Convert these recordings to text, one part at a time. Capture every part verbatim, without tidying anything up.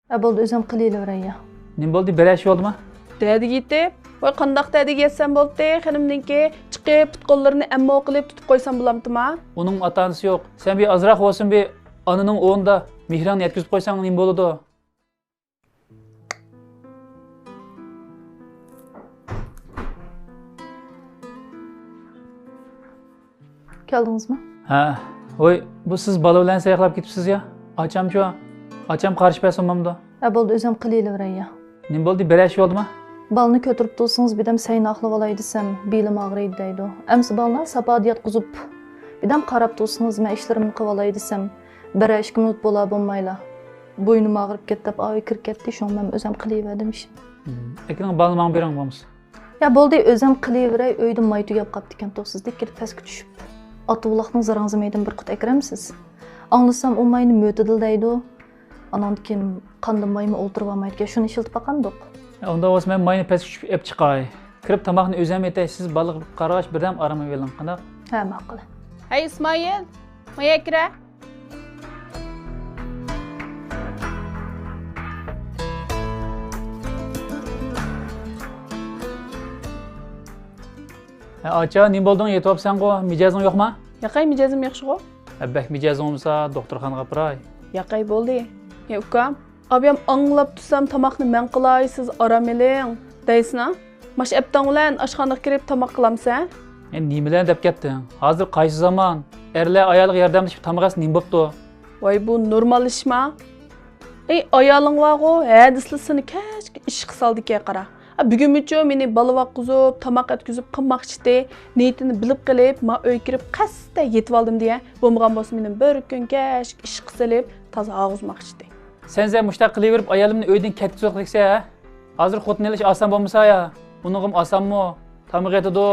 ھە، بولدى، ئۆزۈم قىلىۋېرەي يا. نېمە بولدى، بىرەر ئىش بولدىمۇ؟ دەدىگە يېتىپ، ۋاي، قانداق دەدىگە يەتسەم بولدى، خېنىمنىڭكى چىقىپ پۇت-قوللىرىنى ئەممە قىلىپ تۇتۇپ قويسام بولامتىما؟ ئۇنىڭ ئاتا-ئانىسى يوق. سەن بىر ئازراق بولسۇن بىر ئانىنىڭ ئورنىدا مېھرىڭنى يەتكۈزۈپ قويساڭ نېمە بولىدۇ؟ كەلدىڭىزمۇ؟ ھە. ۋوي، بۇ سىز بالا بىلەن سەياھلەپ كېتىپسىز يا؟ ئاچامچۇ؟ ئاچام قارشى بەرسە بولمامدۇ؟ ھە، بولدى، ئۆزۈم قىلىۋېرەي يا. نېمە بولدى، بىرەر ئىش بولدىمۇ؟ بالىنى كۆتۈرۈپ تۇرسىڭىز، بىردەم سەينى ئاقلىۋالاي دېسەم، بېلىم ئاغرىيدۇ دەيدۇ. ئەمسە بالىنى ساپادا ياتقۇزۇپ، بىردەم قاراپ تۇرسىڭىز، مەن ئىشلىرىمنى قىلىۋالاي دېسەم، بىرەر ئىككى مىنۇت بولا بولمايلا، بوينۇم ئاغرىپ كەتتى دەپ ئاۋۇ كىرىپ كەتتى، شۇڭا مەن ئۆزۈم قىلىۋەردىم ئىشنى. ھىم. ئەكېلىڭ، بالىنى ماڭا بېرىڭ بولمىسا. يا بولدى، ئۆزۈم قىلىۋېرەي، ئۆيدە ماي تۈگەپ قاپتىكەن توختىسىز، كېلىپ پەسكە چۈشۈپ. ئاتىۋۇلاقنىڭ زىراڭزىمىيىدىن بىر قۇت ئەكىرەمسىز؟ ئاڭلىسام ئۇ ماينى مۆتىدىل دەيدۇ. ئاناندىن كېيىن قاندىن مايمۇ ئولتۇرۇۋالمايدىكەن، شۇنى ئىشلىتىپ باقامدۇق؟ ئۇنداق بولسا مەن ماينى پەسكە چۈشۈپ ئېلىپ چىقاي. كىرىپ تاماقنى ئۆزۈم ئېتەي، سىز بالىغا قارىغاچ بىردەم ئارام ئېلىۋېلىڭ، قانداق؟ ھە، ماقۇل. ھەي ئىسمائىل، مايا كىرە. ھە، ئاچا، نېمە بولدۇڭ؟ يېتىۋاپسەنغۇ؟ مىجەزىڭ يوقما؟ ياقەي، مىجەزىم ياخشىغۇ. ھە، بەك مىجەزىڭ بولمىسا، دوختۇرخانىغا ئاپىراي. ياقەي، بولدى. ھە، ئۇكام، ئابىيام ئاڭلاپ تۇرسام، تاماقنى مەن قىلاي، سىز ئارام ئېلىڭ دەيسىنا. ماش ئەپتىڭ بىلەن ئاشخانىغا كىرىپ تاماق قىلامسەن؟ ھە، نېمە بىلەن دەپ كەتتىڭ؟ ھازىر قايسى زامان؟ ئەرلەر ئايالغا ياردەملىشىپ تاماق ئەتسە نېمە بوپتۇ؟ ۋاي، بۇ نورمال ئىشما؟ ئەي، ئايالىڭ بارغۇ، ھەدىسىلا سېنى كەچكە ئىشقا سالىدىكەن، قارا. ھە، بۈگۈنمۇچۇ مېنى بالا باققۇزۇپ، تاماق ئەتكۈزۈپ قىلماقچىتى، نىيىتىنى بىلىپ قېلىپ، ما ئۆيگە كىرىپ قەستە يېتىۋالدىم دېگەن. بولمىغان بولسا مېنى بىر كۈن كەچكە ئىشقا سېلىپ، تازا ھالقۇزماقچىتى. سەن، سەن مۇشتاق قىلىۋېرىپ ئايالىمنى ئۆيدىن كەتكۈزۈۋاتقۇدەكسەن، ھە؟ ھازىر خوتۇن ئېلىش ئاسان بولمىسا يا؟ ئۇنىڭغىمۇ ئاسانمۇ؟ تامىقى يېتىدۇ،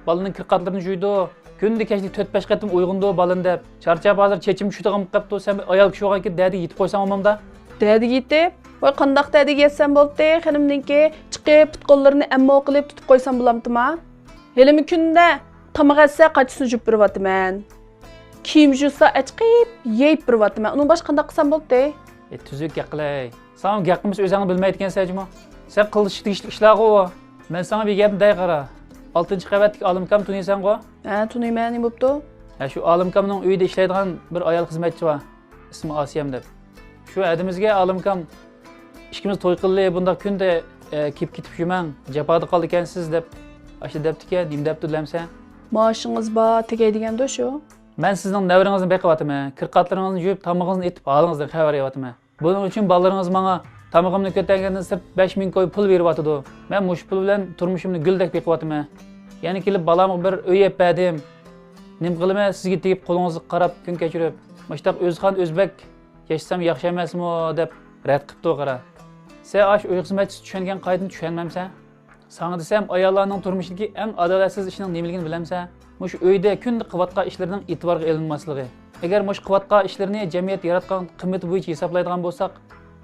بالىنىڭ كىرقاتلىرىنى جۇيىدۇ. كۈندە كەچلىك تۆت-بەش قېتىم ئويغىنىدۇ بالىنى دەپ. چارچاپ ھازىر چېچىم چۈشىدىغان بولۇپ قاپتۇ. سەن بىر ئايال كىشى بولغان كېلىپ دەدىگە يېتىپ قويساڭ بولمامدا؟ دەدىگە يېتىپ؟ ۋاي، قانداق دەدىگە يەتسەم بولدى؟ خېنىمنىڭكى چىقىپ پۇت-قوللىرىنى ئەممە قىلىپ تۇتۇپ قويسام بولامتىما؟ ھېلىمۇ كۈندە تاماق ئەتسە قاچىسىنى جۇيۇپ بېرىۋاتىمەن. كىيىم جۇيسا ئەچىقىپ يېيىپ بېرىۋاتىمەن. ئۇنىڭ باشقا قانداق قىلسام بولدى؟ ئى، تۈزۈك گەپ قىلاي. ساڭا گەپ قىلمىسا ئۆزۈڭ بىلمەيدىكەنسەن جۇمۇ. سەن قىلىشقا تېگىشلىك ئىشلارغۇ ئۇ. مەن ساڭا بىر گەپنى دەي قارا. ئالتىنچى قەۋەتتىكى ئالىمكام تونۇيسەنغۇ؟ ھە، تونۇيمەن، نېمە بوپتۇ؟ ھە، شۇ ئالىمكامنىڭ ئۆيىدە ئىشلەيدىغان بىر ئايال خىزمەتچى بار. ئىسمى ئاسىيەم دەپ. شۇ ھەدىمىزگە ئالىمكام، ئىككىمىز توي قىللى، بۇنداق كۈندە، ئە، كېلىپ كېتىپ يۈرمەڭ، جاپادا قالىدىكەنسىز دەپ، ئاشۇ دەپتىكەن، نېمە دەپتۇ بىلەمسەن؟ مائاشىڭىز بار، تېگەي دېگەندۇ شۇ. مەن سىزنىڭ نەۋرىڭىزنى بېقىۋاتىمەن، كىرقاتلىرىڭىزنى يۇيۇپ، تامىقىڭىزنى ئېتىپ، ھالىڭىزدىن خەۋەر ئېلىۋاتىمەن. بۇنىڭ ئۈچۈن بالىلىرىڭىز ماڭا تامىقىمنى كۆتەرگەندىن سىرت بەش مىڭ كوي پۇل بېرىۋاتىدۇ. مەن مۇشۇ پۇل بىلەن تۇرمۇشۇمنى گۈلدەك بېقىۋاتىمەن. يەنە كېلىپ بالامغا بىر ئۆي ئېلىپ بەردىم. نېمە قىلىمەن، سىزگە تېگىپ قولىڭىزغا قاراپ كۈن كەچۈرۈپ، مۇشتاق ئۆزخان ئۆزبەك ياشىسام ياخشى ئەمەسمۇ دەپ رەت قىپتۇ قارا. سەن ئاشۇ ئۆي خىزمەتچىسى چۈشەنگەن قائىدىنى چۈشەنمەمسەن؟ ساڭا دېسەم، ئاياللارنىڭ تۇرمۇشىدىكى ئەڭ ئادالەتسىز ئىشنىڭ نېمىلىكىنى بىلەمسەن؟ مۇشۇ ئۆيدە كۈندە قىلىۋاتقان ئىشلىرىنىڭ ئېتىبارغا ئېلىنماسلىقى. ئەگەر مۇشۇ قىلىۋاتقان ئىشلىرىنى جەمئىيەت ياراتقان قىممىتى بويىچە ھېسابلايدىغان بولساق،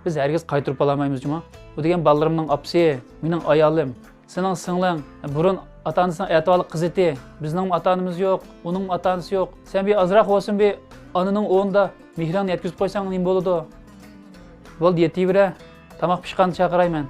بىز ھەرگىز قايتۇرۇپ بولالمايمىز جۇمۇ. ئۇ دېگەن بالىلىرىمنىڭ ئاپىسى، مېنىڭ ئايالىم، سېنىڭ سىڭلىڭ، بۇرۇن ئاتا-ئانىسىنىڭ ئەتىۋارلىق قىزىتى، بىزنىڭمۇ ئاتا-ئانىمىز يوق، ئۇنىڭمۇ ئاتا-ئانىسى يوق. سەن بىر ئازراق بولسۇن بىر ئانىنىڭ ئورنىدا مېھرىڭنى يەتكۈزۈپ قويساڭ نېمە بولىدۇ؟ بولدى، يېتىۋېرە. تاماق پىشقاندا چاقىرايمەن.